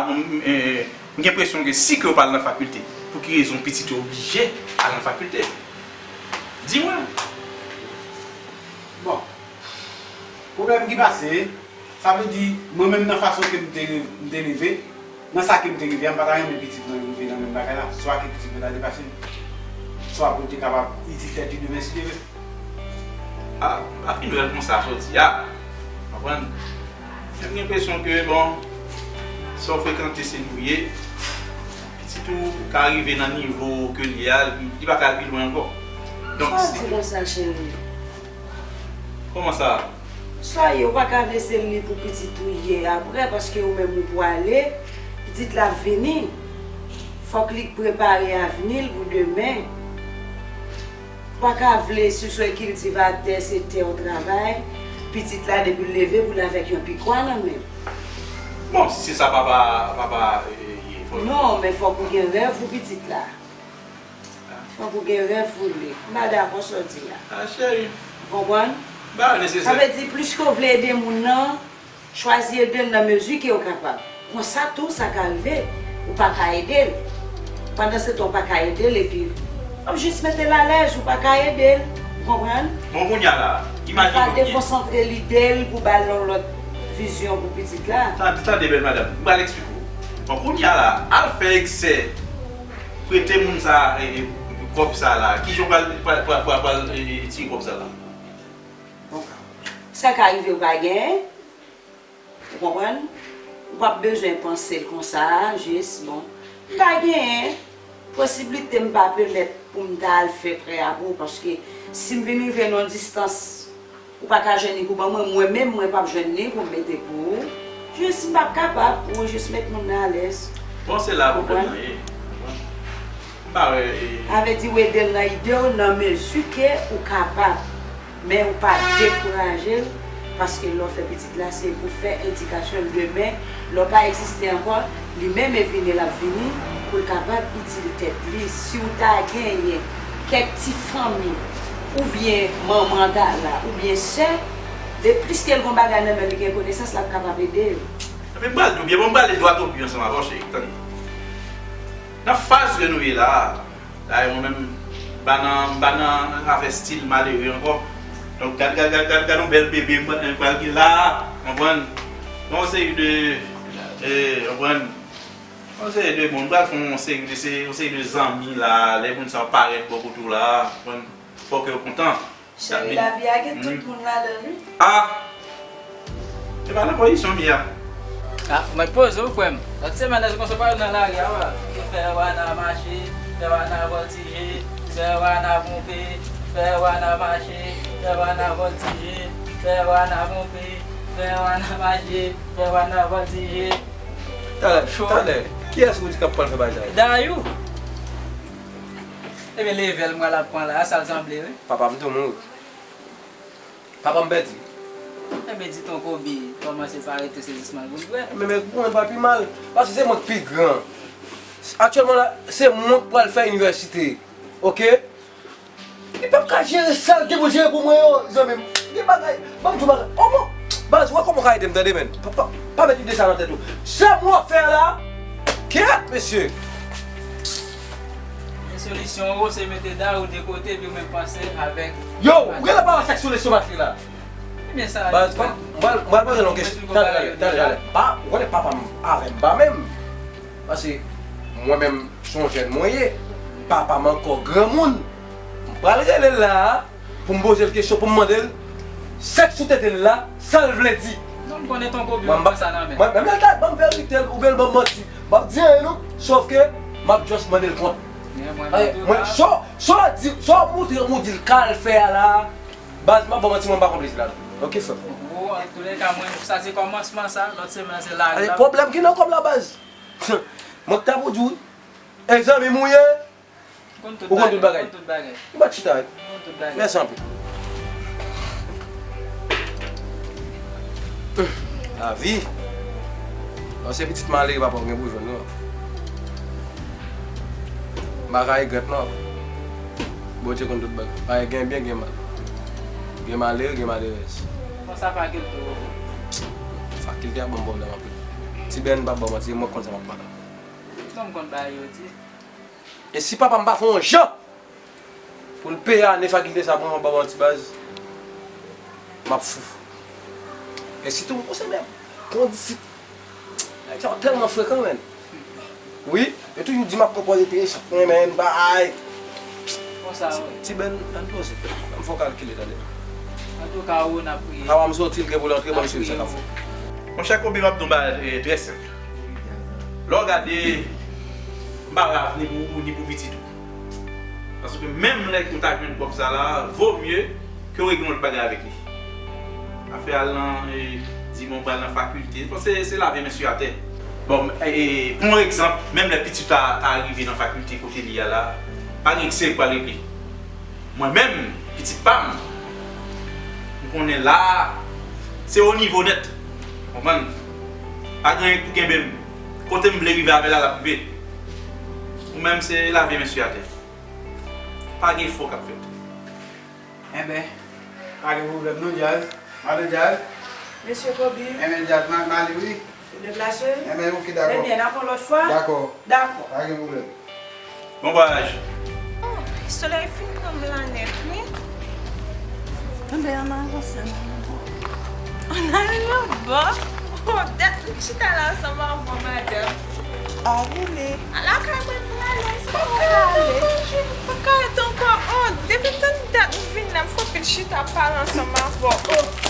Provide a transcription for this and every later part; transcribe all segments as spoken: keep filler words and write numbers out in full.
M, m, eh, m gen enpresyon ke si ke w pa al nan fakilte, pou ki rezon pitit yo oblije al nan fakilte? Di mwen. Bon, pwoblèm ki pase, sa vle di, mwen menm nan fason ke m te, m te leve, nan sa ke m te rive a, m pa ta renmen pitit mwen rive nan menm bagay la, swa ke pitit mwen ta depase m, swa pou l te kapab itil tèt li demen si Dye vle. A, pa fin wè l konsa soti a. Konprann? M gen enpresyon ke, bon, sa w frekante se nou ye. Pitit ou ka rive nan nivo ke l ye a, li pa ka al pi lwen ankò. Donk, sa w di konsa, cheri? Kòman sa? Sa w ye, ou pa ka vle se li pou pitit ou ye apre, paske ou menm ou pwale, pitit la ap vini. Fòk li prepare avni l pou demen. Ou pa ka vle si w se kiltivatè, se tè w travay, pitit la depi l leve pou l avèk yon pikwa nan men l. Bon, si se sa papa, papa, eh, ye, fò. Non, men fòk ou gen rèv pou pitit la. Fòk ou gen rèv pou li. M pa dakò sa w di a. A, cheri. Ou konprann? Ba, nesesè. Sa vle di, plis ke w vle ede moun nan, chwazi ede l nan mezi ke w kapab. Konsa tou, sa ka rive, ou pa ka ede l. Pandan se tan, ou pa ka ede l, epi w ap jis mete l alèz, ou pa ka ede l. Ou konprann? Bon, kounye a la, imajine. Ou pa dekonsantre lide l pou ba l yon lòt vizyon pou pitit la. Tande, tande, bèl madanm, m pral eksplike w. Bon, kounye a la, al fè eksè, prete moun sa, e, e, kòb sa la. Kijan w pral, pral, pral, pral, pral, e, e, tire kòb sa la? Bon, sa ka rive ou pa genyen. Ou konprann? Ou p ap bezwen panse l konsa, jis, bon, m pa genyen posiblite, m pa pèmèt pou m ta al fè prè a pou ou, paske si m vin rive nan yon distans, ou pa ka jwenn li pou ban mwen, mwen menm, mwen p ap jwenn li pou m mete pou ou. Jis, m p ap kapab pou ou jis met moun nan alèz. Bon, se la pwoblèm nan ye. Ou konprann? M pa wè, e. Sa vle di w ede l nan ide w, nan mezi ke ou kapab. Men ou pa dekouraje l, paske lè w fè pitit la, se pou fè edikasyon l demen, lè w pa egziste ankò, li menm e vini, l ap vini, pou l kapab itil tèt li. Si w ta genyen kèk ti fanmi, oubyen manman ta la, oubyen sè, de plis ke l gon bagay nan men l, li gen konesans, l ap kapab ede l. Epi m pral di w byen, bon, m pral ale dwat o bi ansanm avè w, cheri, tande. Nan faz ke nou ye la a, dayè mwen menm, m pa nan, m pa nan afè stil malere ankò. Donk, gad, gad, gad, gad, gad yon bèl bebe m pral, m pral gen la a, konprann? Gon seri de, e, konprann? Gon seri de moun, m pral fè yon seri de, se, yon seri de zanmi la, lè moun sa yo parèt bò kote w la, konprann? Fò kè w kontan. Cheri, lavi a gen tout moun ladan l, wi. A! Se pa nan kondisyon m ye a. A, mwen poze w, frè m. Lòt semèn nan, se konsa w pale nan lari a, wa. Fè wana mache, fè wana vòltije, fè wana ponpe, fè wana mache, fè wana vòltije, fè wana ponpe, fè wana mache, fè wana vòltije. Talè, talè, kiyès ou di k ap pral fè bagay sa yo? Dayou. Ebyen, leve l, mwen l ap pran la, sa l sanble, wi. Papa m tou mouri. Papa m pèdi. Ebyen, di Ton Kobe, kòmanse pa rete sezisman l pou l dwèt. Men, men, pou mwen, pa pi mal. Paske se mwen k pi gran. Aktyèlman la, se mwen k pral fè inivèsite. Oke? Li p ap ka jere sa l gen pou l jere pou mwen yo, zanmi m. Gen bagay, ban m di w bagay. O, bon, baz, wè kòman w ka ede m, tande, men. Pa, pa, pa met ide sa nan tèt ou. Sa mwen fè la, kèt, mesye. Men solisyon ou, se mete Dayou de kote, epi ou menm panse avèk. Yo, ou genlè pa wè sèks sou lestomak li la. Ebyen sa. Baz, m pral, m pral poze l yon kesyon. Talè, talè, talè, talè. Pa, ou konnen papa m avè m pa menm. Paske mwen menm, se yon jèn mwen ye. Papa m ankò granmoun. M pral rele l la a. Pou m poze l kesyon, pou m mande l, sèks sou tete l la, sa l vle di. Non, m konnen Ton Kobe pa sa nan men. Mwen, mwen, mwen, lè l ta ban m verite l, oubyen l ban m manti, m ap di anyen non, sòf ke m ap just mande l kont. Men mwen, mwen, sa, sa w di, sa w montre m ou di l ka al fè a la, baz, m ap ba w manti, mwen m pa konpliz la non. Oke, frè m. Bon, antoulèka, mwen, sa se kòmansman sa, lòt semèn se lari la. Pwoblèm ki nan kò m la, baz. Mwen k ta pou di w, e zanmi m ou ye. Ou konn tout bagay. Ou konn tout bagay. Ou pa t chita. Ou konn tout bagay. Mèsi anpil. Lavi. Lè w se pitit malere, papa w gen pou jwenn, non. M pa ka regrèt, non. Bondye konn tout bagay. Bagay gen byen, gen mal. Gen malere, gen malerèz. Konsa fakilte w. Fakilte a ban m pwoblèm anpil. Ti Bèn, m p ap ba w manti, e mwen k konn sa m ap pale. Non, m konn bagay yo di. E si papa m pa fè yon jan pou l peye ane fakilte sa pou mwen, m p ap ba w manti, baz, m ap fou. E sitou, m konn se menm kondisip. Nèg sa yo tèlman frekan, menn. Wi, yo toujou di m ap konpòze pi, sa renmen bay. Konsa, wi. Ti Bèn, ann poze. Ann fè w kalkile, tande. Antouka, wi, n ap priye. Avan m soti, l gen pou l antre, ban m swiv sa k ap fèt. Monchè Kobe, m ap di w yon bagay, eh, trè senp. Lè w gade, m pa rav ni pou ou, ni pou pitit ou. Paske menm lè ke w ta jwenn kòb sa la, vo mye ke w regle yon lòt bagay avèk li. Afè al nan, e, di mwen pral nan fakilte. Bon, se, se lave men sou atè. Bon, e, e, pran yon egzanp, menm lè pitit la ta rive nan fakilte kote li a la, pa gen ki seri pral regle. Mwen menm, pitit pa m, m konnen la, se o nivo nèt. Konprann? Pa gen anyen ki kenbe m. Kote m vle rive avè l la, l ap rive. Ou menm, se lave men sou atè. Pa gen efò k ap fèt. Enben, pa gen pwoblèm non, Djaz. Madan Djaz. Mesye Kobe. Enben, Djaz, m a-, m ale, wi. Ou deplase? Enben, oke, dakò. Ebyen, n ap yon lòt fwa. Dakò. Dakò. Pa gen pwoblèm. Bon vwayaj. Oh, solèy fin pran m la nèt, wi. Enben, ann avanse, non. Ann ale yon bò. Oh, dat nou chita la ansanm avè w, madanm. A, vini. Ala kay mwen prale, sa pa ka ale. Pa ka ret ankò. Oh, depi tann dat nou vin la, m fè pil chita ap pale ansanm avè w. Oh,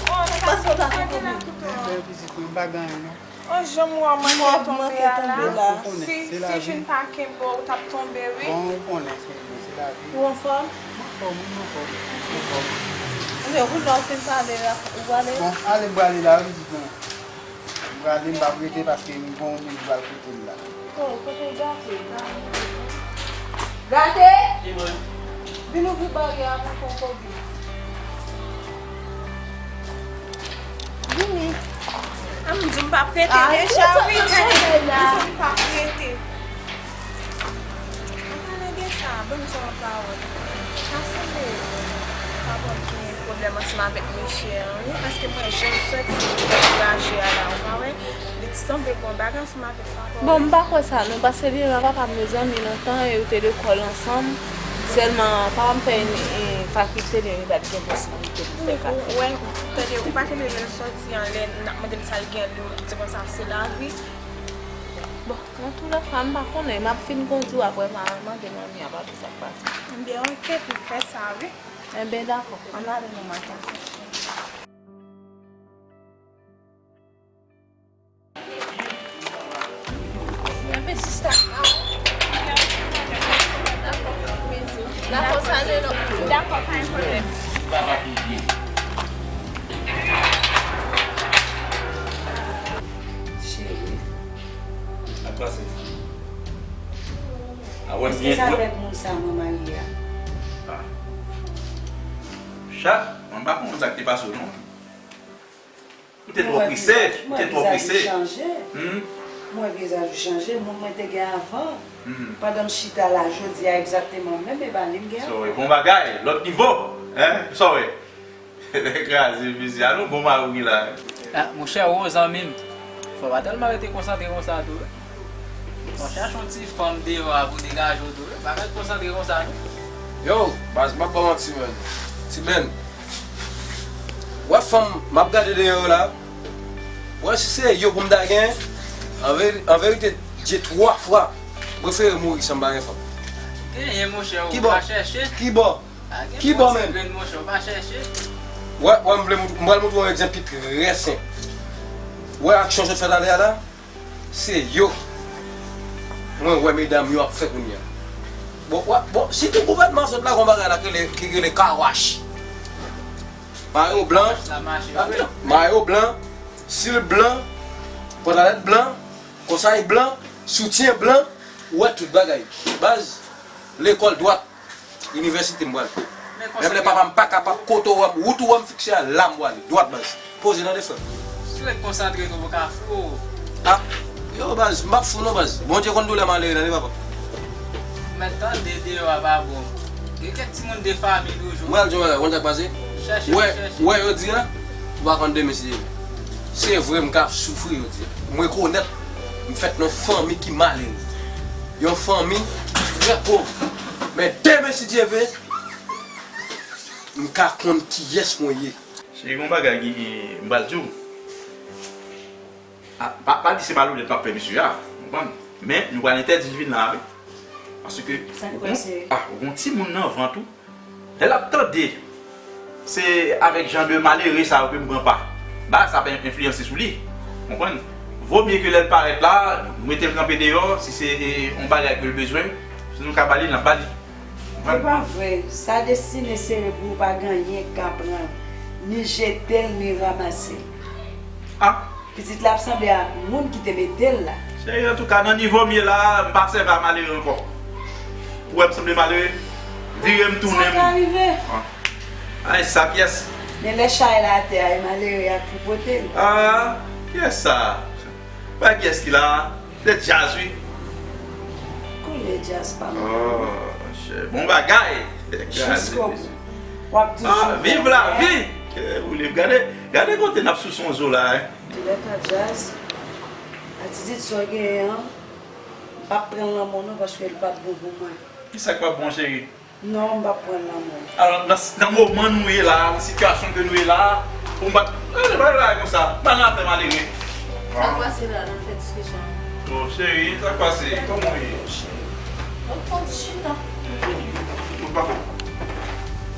oh, sa gen la kote w. Enben, pitit mwen, m pa gen anyen, non. Oh, jan m wè w manke tonbe a la. Si, si Jin pa kenbe w, ou t ap tonbe, wi. Bon, ou konnen, se, se lavi. Ou anfòm? M anfòm, wi, m anfòm. M anfòm. Ebyen, kounye a w fin pale la, ou prale? Bon, ale, m prale la, wi, pitit mwen. M prale, m p ap rete paske m gen yon moun m pral koute l la. Oh, kote Gate? Gate! Vin ouvri baryè a pou Kokobi. Vini. A, m di m p ap rete deja, wi, gade, m di m p ap rete. An palan de sa, ban m di w yon pawòl. Sa sanble papa m gen pwoblèm ansanm avèk mesye an, wi, paske mwen jwenn sòti degaje a la, ou pa wè? Li t sanble gen yon bagay ansanm avèk papa w. Bon, m pa kwè sa non, paske li menm ak papa m yo zanmi lontan e yo te lekòl ansanm. Sèlman, papa m fè yon, yon fakilte, li pa t gen posiblite pou fè fakilte. Ou wè, tande, ou pa kenbe l sòti anlè, n ap mande l sa l gen, li di konsa, se lavi. Bon, nan tou lè ka, m pa konnen, m ap fin kondi w apre, m a mande manmi a pa di sa k pase. Ebyen, oke, pou fè sa, wi. Enben, dakò, ann ale non, maten. Enben, sista. Dakò, salye non. Dakò, pa gen pwoblèm. Cheri. Sa k pase? A wè m byen. Èske sa avèk moun sa mwen marye a? Ah. Chat, mwen pa konprann sa k te pase w non. Ou te twò prese, ou te twò prese. Mwen wè vizaj ou chanje. Hmm? Mwen wè vizaj ou chanje, moun mwen te gen avan. Hmm. Pandan m chita la, jodi a egzakteman menm, e pa li m gen ankò. Sa w wè, bon bagay, lòt nivo. Hein? Sa w wè? Kraze mesye a, nou bon mari la. Ah, monchè, ou zanmi m. Fò w pa tèlman rete konsantre konsa tou, wi. Bon, chache yon ti fanm deyò a pou degaje w tou, wi. Pa ret konsantre konsa, non. Yo, baz, m ap ba w manti, menn. Ti Ben. Wè fanm m ap gade deyò la. Wè si se yo pou m ta gen, an veri-, an verite, Dye twa fwa, m prefere mouri san m pa gen fanm. Genyen, monchè, ou pa chèche. Ki bò? Ki bò menm? Wè, wè, m vle moutre, m pral moutre w yon egzanp ki trè senp. Wè aksyon sot fè talè a la, se yo mwen wè medam yo ap fè kounye a. Bon, wè, bon, sitou gouvènman sot la, gon bagay la ki rele, ki rele car wash. Mayo blan, mayo blan, sil blan, pantalèt blan, konsèy blan, soutyen blan, ou wè tout bagay. Baz, lekòl dwat. Inivèsite m pral. Menm lè papa m pa kapab, kote w wè m, wout ou wè m fikse a, la m pral. Dwat, baz. Poze tande, frè m. Si w ret konsantre tou, ou ka fou. Ah, yo, baz, m p ap fou non, baz. Bondye konn doulè malere tande, papa. Mèt tande deyò a pa bon. Gen kèk timoun de fanmi toujou. M pral di w yon bagay, ou konn sa k pase? Chèche, chèche. Wè, wè yo di a, ou pa konn demen si Dye vle. Se vre m ka ap soufri, yo di a. M rekonèt. M fèt nan yon fanmi ki malere. Yon fanmi ki trè pòv. Men demen, si Dye vle, m ka konn kiyès mwen ye. Cheri, gen yon bagay ki, ki m pral di w. A, pa, pa di se malonèt m ap fè misye a, w konprann? Men, nou pral entèdi l vin la, wi. Paske, ou konn, a, ou gon timoun nan vant ou. Lè l ap tande, se avèk jan de malere sa yo ke m pran pa. Bagay sa ap enfliyanse sou li. Konprann? Vo mye ke lè l parèt la, nou mete l kanpe deyò, si se, e, yon bagay ke l bezwen, si nou ka ba li, n ap ba li. Konprann? Se pa vre. Sa destine sere pou ou, pa gen anyen k ka pran l, ni jete l, ni ranmase l. Ah! Pitit la ap sanble ak moun ki te mete l la. Cheri, antouka, nan nivo m ye la, m pa sèvi a malere ankò. Ou wè m sanble malere? Vire m tounen m. Sa ka rive. Ah. Ay, sa pyès. Men lè chay la atè a, e malere a k pou pote l. Ah, kiyès sa? Pa kiyès ki la a? Se djaz, wi. Kounye djaz pa mwen. Oh, monchè. Bon bagay. Jiskobou. W ap toujou. Ah, viv lavi. Ou liv. Gade, gade kote n ap souse yon zo la, hein. Dilèta djaz, atitid sa w genyen an, m p ap pran l nan men w non, paske l p ap bon pou mwen. Kisa k p ap bon, cheri? Non, m p ap pran l nan men w. Alò, nan, nan moman nou ye la, nan sitiyasyon ke nou ye la, pou m pa t, eh, pa bagay konsa, pa nan afè malere. Sa k pase la, n ap fè diskisyon. Oh, cheri, sa k pase? Kòman w ye? Ou konn chita. Ou pa bon.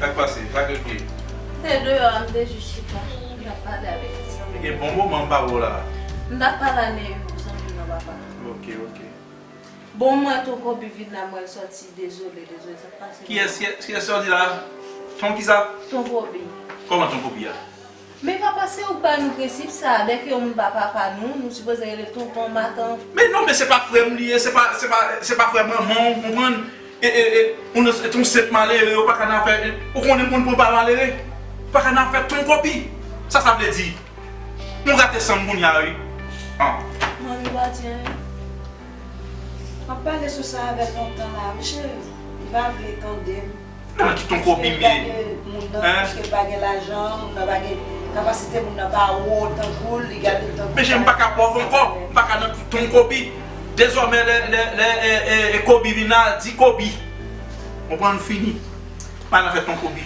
Sa k pase? Sa k rive? M te deyò a, m te jis chita. M t ap pale avèk ti zanmi. Gen bon moman m pa wè w la. M t ap pale avèk zanmi m nan, papa. Ok, ok. Bon, mwen, Ton Kobi vin la, mwen sòti, dezole, dezole, sa k pase la? Kiyès, kiyès, kiyès sa w di la? Ton kisa? Ton Kobi. Kòman Ton Kobi a? Men papa, se ou k ba nou prensip sa, dèke yon moun pa papa nou, nou sipoze rele tonton, matant. Men non, men se pa frè m li ye, se pa, se pa, se pa frè manman w, konprann? E, e, e, ou nan, se yon senp malere, ou pa ka nan afè, ou konnen moun pou pa malere, ou pa ka nan afè Ton Kobi. Sa sa vle di? Nou rate san m kounye a, wi. Ah. Manmi pa di anyen. M ap pale sou sa avè l lontan la, wi, cheri. Li pa vle tande m. Nan ki Ton Kobi m ye? Paske l pa gen moun nan, paske l pa gen lajan, moun nan pa gen kapasite, moun nan pa wo tankou l, li gade l tankou... Mesye, m pa ka pòv ankò, m pa ka nan Ton Kobi. Dezòmè, lè, lè, lè, e, e, e Kobi vin la, di Kobi. Konprann, fini. Pa nan afè Ton Kobi.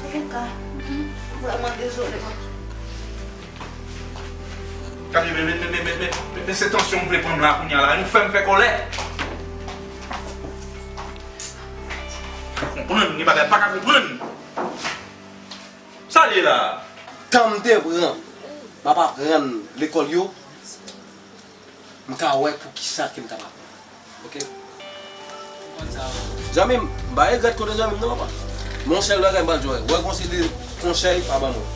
Antouka, m vrèman dezole, papa. Gade, men, men, men se tansyon m vle pran m la kounye a la. Nou fè m fè kòlè. Pa konprann, gen bagay pa ka konprann. Sa l ye la? Tan m te pran, m ap aprann lekòl yo, m ka wè poukisa ke m t ap aprann. Ok. Zanmi m, m pa regrèt kote zanmi m non, papa. Men yon sèl bagay m pral di w, wè konsèy, konsèy pa ban mwen.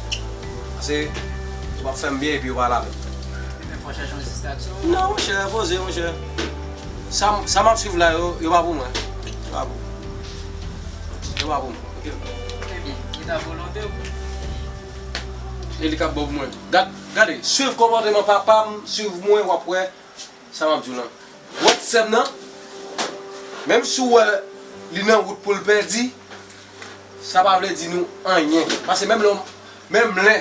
Paske w ap fè m byen epi w pa la menm. Men fò chèche yon distraksyon. Non, monchè, poze, monchè. Sa, sa m ap swiv la, yo, yo pa pou mwen. Yo pa pou, yo pa pou mwen. Ok. Ebyen, li ta volonte w. E li k ap bon pou mwen. Gad, gade, swiv konpòteman papa m, swiv mwen, w ap wè. Sa m ap di w lan. Wè ti sè m nan, menm si w wè li nan wout pou l pèdi, sa pa vle di nou anyen. Paske menm lè, menm lè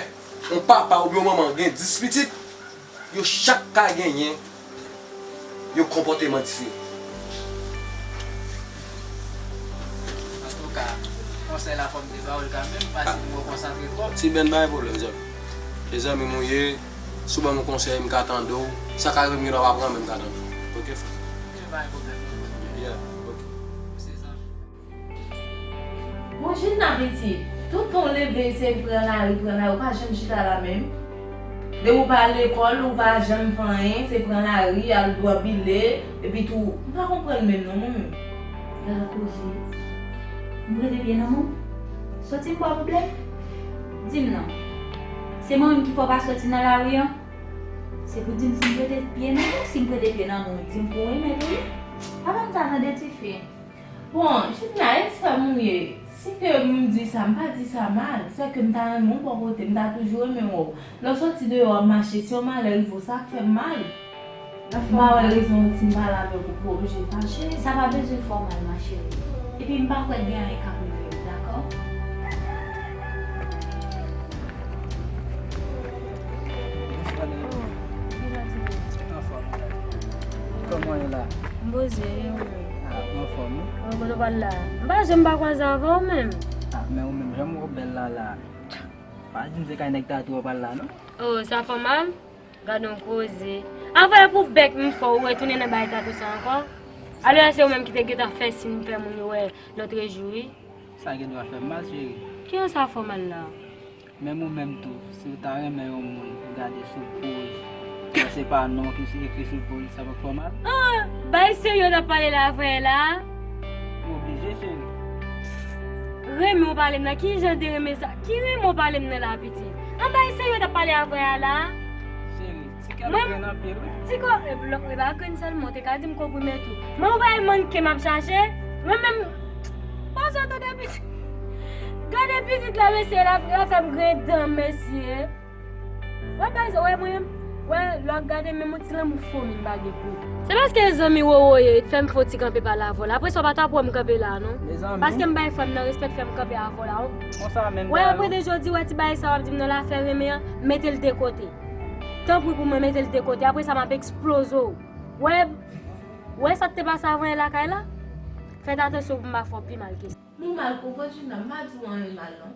yon papa oubyen yon manman gen dis pitit, yo chak ka genyen yon konpòteman diferan. Antouka, konsèy la fò m te ba w l kanmenm, paske m konsantre twòp. Ti Ben, pa gen pwoblèm, zanmi. Se zanmi m ou ye, si w ban m yon konsèy, m ka tande w. Sa k rive m gen dwa pa pran, men m ka tande w. Ok, frè? Ok, pa gen pwoblèm. Yeah, ok. Se zanmi. Bon, Gina, piti, tout tan w leve, se pran lari, pran lari, ou pa janm chita la menm. Depi w pa al lekòl, ou pa janm fè anyen, se pran lari, al dwòbile, epi tou, m pa konprann menm non, mwen menm. Gade koze. M prete pye nan men w? Soti m ba w pwoblèm? Di m non. Se mwen menm ki fè w pa soti nan lari an? Se pou di m si m prete pye nan men w, si m prete pye nan men w, di m pou w remèt ou li. Pa ban m sa tande, tifi. Bon, Gina, e sè m ou ye. Si ke m di sa, m pa di sa mal. Sè ke m ta renmen w bò kote m, m ta toujou renmen wè w. Lè w soti deyò w ap mache, si yon malè rive w, sa ap fè m mal. M pa wè rezon si m pale avè w pou w oblije fache. Sa pa bezwen fè w mal, ma chérie. Epi m pa kwè gen anyen k ap rive w, dakò? Anfòm, Ou la? M poze, e ou menm? Ah, m anfòm, wi. Bon, kote w pral la? M pa janm pa kwaze avè w menm. Ah, men ou menm, jan m wè w bèl la la. Pa di m se kay nèg tatouè w pral la, non? Oh, sa fè w mal? Gad on koze. Anvan e pou bèk m fè w retounen nan bagay tatou sa ankò. Alò se ou menm ki te gentan fè siy m fè moun yo wè lòt jou, wi. Sa gen dwa fè m mal, cheri. Kijan sa fè w mal la? Menm ou menm tou, si w ta renmen yon moun, ou gade sou po l, lè se pa non ki ekri sou po l, sa p ap fè w mal? Ah! Bay serye w t ap pale la avè la? M oblije, cheri. Renmen w pale m nan, ki jan de renmen sa? Ki renmen w pale m nan la, pitit? An bay serye w t ap pale avè a la? Cheri, ti kè m grenn anpil, wi. Ti kò, e, lò, e pa grenn sèlman, w te ka di m konprime tou. Men w pa wè manke m ap chache? Mwen menm, pa sa tande pitit. Gade pitit la, mesye, la, la fè m grenn dan, mesye. Wè, bay sa, wè, mwen, wè, lè w ap gade, menm yon ti lanmou fomi m pa gen pou ou. Se paske zanmi Wowo ye, fè m fè yon ti kanpe pale avè w la. Apre sa, w pa t ap wè m kanpe la, non. Mezanmi. Paske m bay frè m nan respè, fè m kanpe avè w la, wi. Konsa menm. Wè, apre de jodi, wè, ti bagay sa w ap di m nan lafè renmen an, mete l de kote. Tanpri pou mwen, mete l de kote. Apre sa, m ap eksploze w. Wè, wè sa k te pase avan yè lakay la? Fè atansyon pou m pa fè w pi mal ke sa. M mal konprann, Jina, m pa di w anyen mal, non.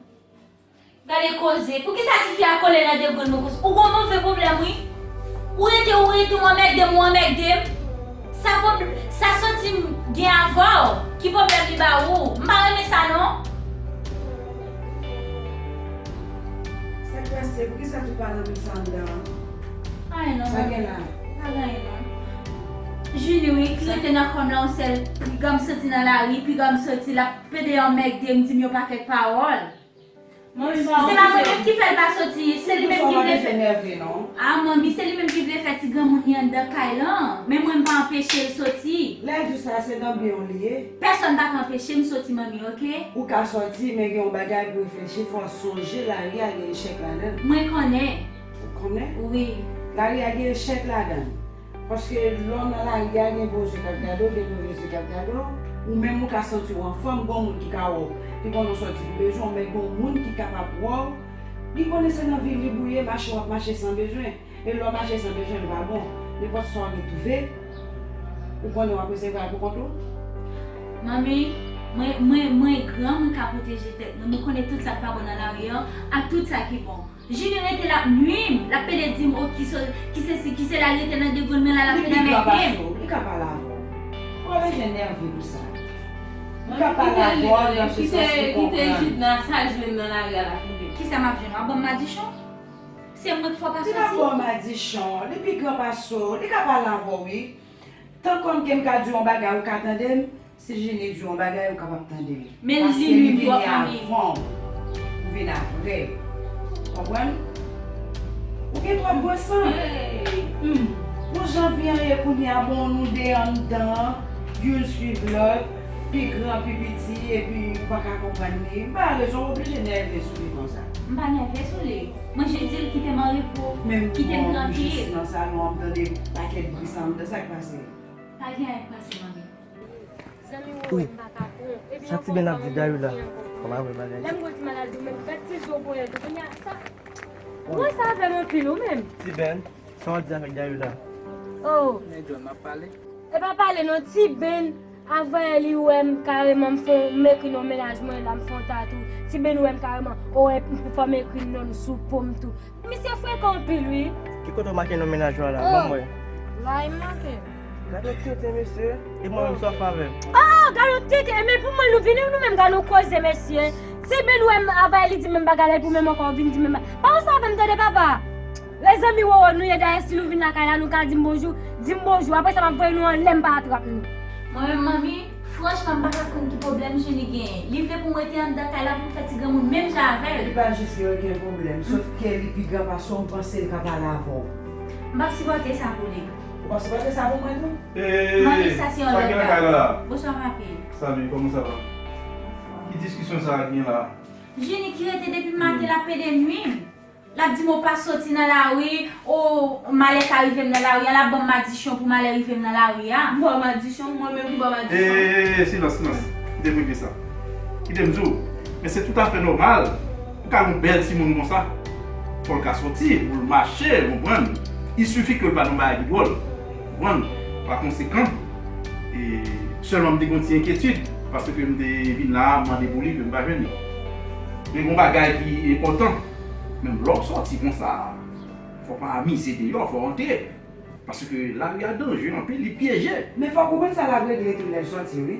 Gade koze, poukisa tifi a kole nan degrenn mwen konsa? Ou gon move pwoblèm, wi. Ou rete, ou rete, ou anmègde m, ou anmègde m. Sa pwob-, sa santi m gen avè w, ki pwoblèm li ba ou? M pa renmen sa, non. Sa k pase? Poukisa tout pale anpil sa anndan an? Anyen non, manmi. Sa gen la? Pa gen anyen non. Jini, wi, ki rete nan kò m la, yon sèl piga m santi nan lari, piga m santi l ap pede anmègde m, di m yon pakèt pawòl. Manmi, se pa mwen menm ki fè l pa soti, se li menm ki vle fè. Ah, manmi, se li menm ki vle fè ti granmoun li anndan kay lan. Men mwen, m pa anpeche l soti. Lè l di sa, se nan byen w li ye. Pèsonn pa ka anpeche m soti, manmi, oke? Ou ka soti, men gen yon bagay pou reflechi, fò w sonje lari a gen echèk ladan l. Mwen konnen. Ou konnen? Wi. Lari a gen echèk ladan l. Paske lè w nan lari a, gen bon zye k ap gade w, gen move zye k ap gade w. Ou menm ou ka santi w anfòm, gon moun ki ka wè w. Li konnen w sòti pou bezwen w, men gon moun ki kapab wè w. Li konnen se nan vi lib ou ye, mache w ap mache san bezwen. E lè w mache san bezwen, li pa bon. Nenpòt sa w gen twouve, ou konnen w ap resevwa l pou kont ou. Manmi, mwen, mwen, mwen gran, mwen ka pwoteje tèt mwen. Mwen konnen tout sa k pa bon nan lari an, ak tout sa ki bon. Jini rete l ap nwi m, l ap pede di m, o, ki se, ki se si, ki se la, l rete nan degrenn mwen la, l ap pede anmègde m. Li pi gran pase w, li ka pale avè w. Ou pa bezwen nève pou sa. Li ka pale avè w nan se sans ou konprann. Kite Jina sa jwenn nan lari a la pou li. Kisa m ap jwenn? W ap ban m madichon? Se mwen k fò pa soti? Li p ap ba w madichon, li pi gran pase w, li ka pale avè w, wi. Tan kòm ke m ka di w yon bagay, ou ka tande m, si Jini di w yon bagay, ou kapab tande l. Men li vini avan w. Ou vin apre. Konprann? Ou gen twòp gwo san. Pou jan vi an ye kounye a, bon, nou de anndan, youn swiv lòt, pi gran, pi piti, epi ou pa ka konprann li. M pa rezon, ou oblije nève sou li konsa. M pa nève sou li. Mwen jis di l kite m an repo, kite m trankil. Menm mwen, jis nan salon, ap tande pakèt bri sa anndan, sa k pase? Pa gen anyen k pase, manmi. Zanmi Wowo, m pa ka pran. Epi ankò, m pa renmen li ankò. Kòman vre bagay? Lè m gon ti maladi, ou menm gad ti zo w ponyen tou. Kounye a, sa, ou wè sa avè m anpil, ou menm. Ti Ben, sa w ap di avèk Dayou la? Oh. Men John, m ap pale. E pa pale non, Ti Ben, avè li wè m kareman, m fè, m ekri nan mennaj mwen la, m fè yon tatou. Ti Ben wè m kareman, o, wè, m fè m ekri non m sou po m tou. Misye frekan anpil, wi. Ki kote w make non mennaj ou a la? Ban m wè. La, e manke. Gad yon tenten, mesye. E mwen menm, sa w fè avè m? Oh, gad yon tenten. Men pou mwen, nou vini, nou menm, gad yon koze, mesye. Ti Ben wè m avè li di menm bagay la, epi ou menm ankò, ou vin di menm bagay. Pa konsa avè m, tande, papa. Lèzanmi Wowo nou ye, dayè si nou vin lakay la, nou ka di m bonjou, di m bonjou. Apre sa, m ap voye nou anlè, m pa atrap nou. Mwen menm, manmi, franchman, m pa ka konn ki pwoblèm Jini genyen. Li vle pou m rete anndan kay la pou m fè ti granmoun menm jan avè l. Li pa jis gen okenn pwoblèm, sòf ke li pi gran pase w, m panse l ka pale avè w. M p ap sipòte sa pou li. Ou p ap sipòte sa pou mwen tou? Manmi, sa se yon lòt bagay. Bonswa, papi. Salut, comment ça va? Ki diskisyon sa a ki gen la? Jini ki rete depi maten, l ap pede nwi m. L ap di m ou pa soti nan lari, ou malè ka rive m nan lari a, l ap ban m madichon pou malè rive m nan lari a. M ba w madichon, mwen menm ki ba w madichon. Ey, ey, ey, ey, silans, silans. Kite m regle sa. Kite m di w, men se toutafè nòmal pou ka yon bèl timoun konsa. Fò l ka soti, pou l mache, w konprann? Il suffit ke l pa nan yon bagay ki dwòl, w konprann? Pa konsekan, e, sèlman m te gen yon ti enkyetid, paske m te vin la, m mande pou li ke m pa jwenn li. Men gen yon bagay ki enpòtan, menm lè w sòti konsa, fò w pa mize deyò, fò w antre. Paske lari a danje anpil, li pyeje. Men fòk ou konn sa l ap regle tou lè l sòti, wi.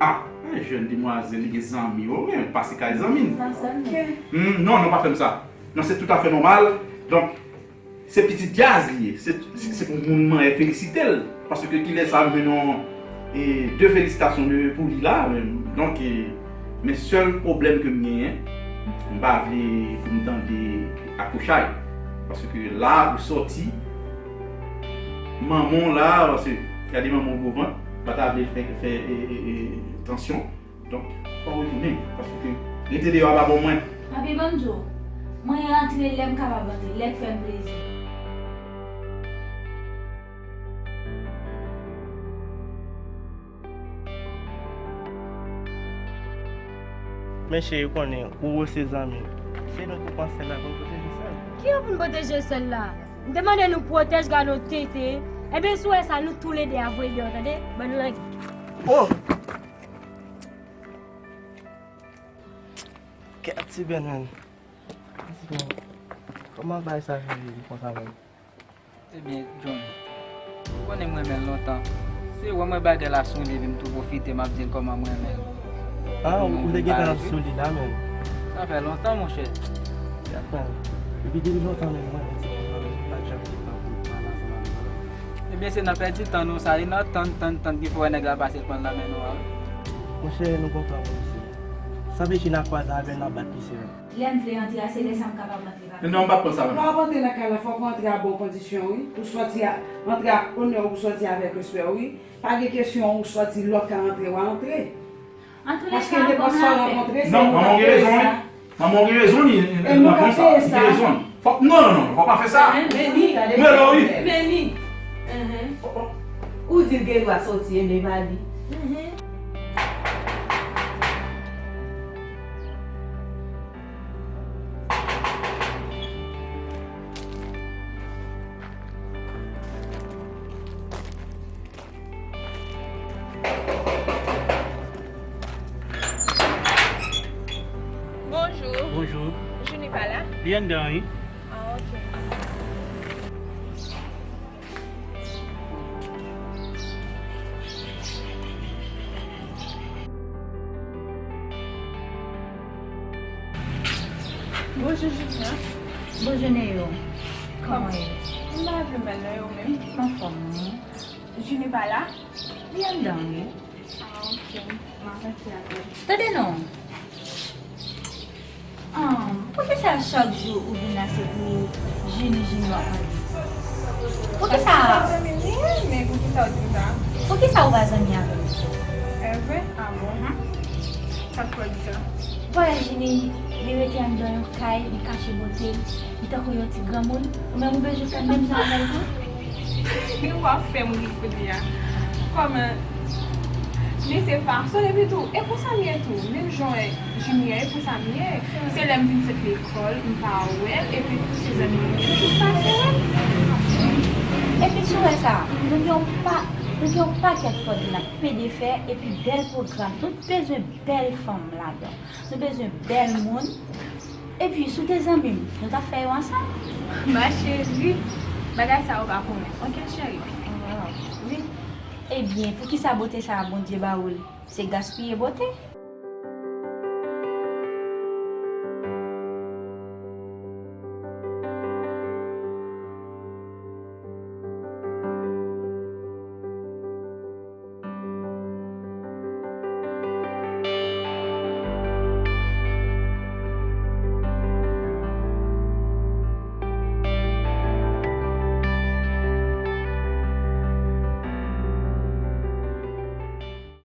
Ah, yon jèn demwazèl, li gen zanmi, wi, men l pase kay zanmi l. Sa sèlman. Hmm, non, non, pa fè m sa. Non, se toutafè nòmal. Donk, se pitit djaz li ye. Se, se, se pou moun manyen felisite l. Paske kilè sa m jwenn yon, e, de felisitasyon de, pou li la, men, donk, e, men sèl pwoblèm ke m genyen, m pa vle pou m tande akochay. Paske la, ou sòti, manman w la, paske gade manman w gwo vant, pa ta vle fè, fè, e, e, e, tansyon. Donk, fò w retounen, paske rete deyò a pa bon mwen. Papi, ban m di w, mwen rantre lè m kapab rantre, lè k fè m plezi. Men cheri, ou konnen, ou se zanmi m. Se nou ki pran sèl la pou n pwoteje sèl. Ki yo pou n pwoteje sèl la? M te mande nou pwotèj, gade yon tenten. Ebyen, si w wè sa, nou toulede a voye deyò, tande? Bann langi. Oh! Kèt, ti bèn, menn. Ti bèn. Kòman bagay sa vin konsa, menn? Ebyen, John, ou konnen m renmen l lontan. Se wè m wè bagay la sou li, epi m tou pwofite, m ap di l kòman m renmen l. Ah, ou te gentan sou li la, menn. Sa fè lontan, monchè. Epi depi lontan, menn, mwen, menn, se konsa, menn, m pa t janm gen tan pou m pale ansanm avè l. Ebyen, se nan pèdi tan nou sa ye, nan tann, tann, tann ki fè w wè nèg la pase l pran l nan men nou an. Monchè, nou gon plan pou misye. Sa vle di n a kwaze avè l, n a bat misye menm. Lè m vle antre a, se lè sa m kapab antre, papa. Non, m p ap pran sa menm. Lè w ap antre nan kay la, fòk ou antre a bon kondisyon, wi. Ou sòti a, antre ak onè, ou sòti avèk respè, wi. Pa gen kesyon ou sòti lòt ka antre, w a antre. Paske nenpòt sa w rankontre, se nou k ap peye sa. Manman w gen rezon, wi. Manman w gen rezon, li, e nou k ap peye sa. Li gen rezon. Fòk, non, non, non, fòk pa fè sa. Men li. Mwen la, wi. Men li. Ou di l gen dwa sòti, enben pa li. Bonjou. Bonjou. Junie pa la? Li anndan, wi. Ah, ok. Bonjou, Junie. Bonjou, Neo. Kòman w ye? M pa pi mal, non, e ou menm? M anfòm, wi. Junie pa la? Li anndan, wi. Ah, ok. M ap rantre avè l. Tande non. Ah, poukisa chak jou ou vin la se pou Junie, Junie w ap mande? Poukisa? Paske m pa zanmi l, men poukisa w di m sa? Poukisa ou pa zanmi avè l? Evre? Ah bon? Sa k fè w di sa? Vwala Junie, li rete anndan yon kay, li kache bote l, li tankou yon ti granmoun. Ou menm ou bezwen fè menm jan avè l tou? W ap fè m ri kounye a. Kòman? Men se fason, epi tou, e konsa m ye tou. Menm jan w wè Junie a, e konsa m ye. Se lè m vin sot lekòl, m pa wè l, epi tou se zanmi m, m jis pase wè l. Epi si w wè sa, nou gen yon pa, nou gen yon pakèt pòt la, pe de fè, epi bèl pwogram. Nou bezwen bèl fanm ladan. Nou bezwen bèl moun. Epi, si w te zanmi m, nou t ap fè yo ansanm. Ma chérie, bagay sa yo pa konnen. Ok, cheri. Wi. Ebyen, poukisa bote sa a Bondye ba ou l? Se gaspiye bote?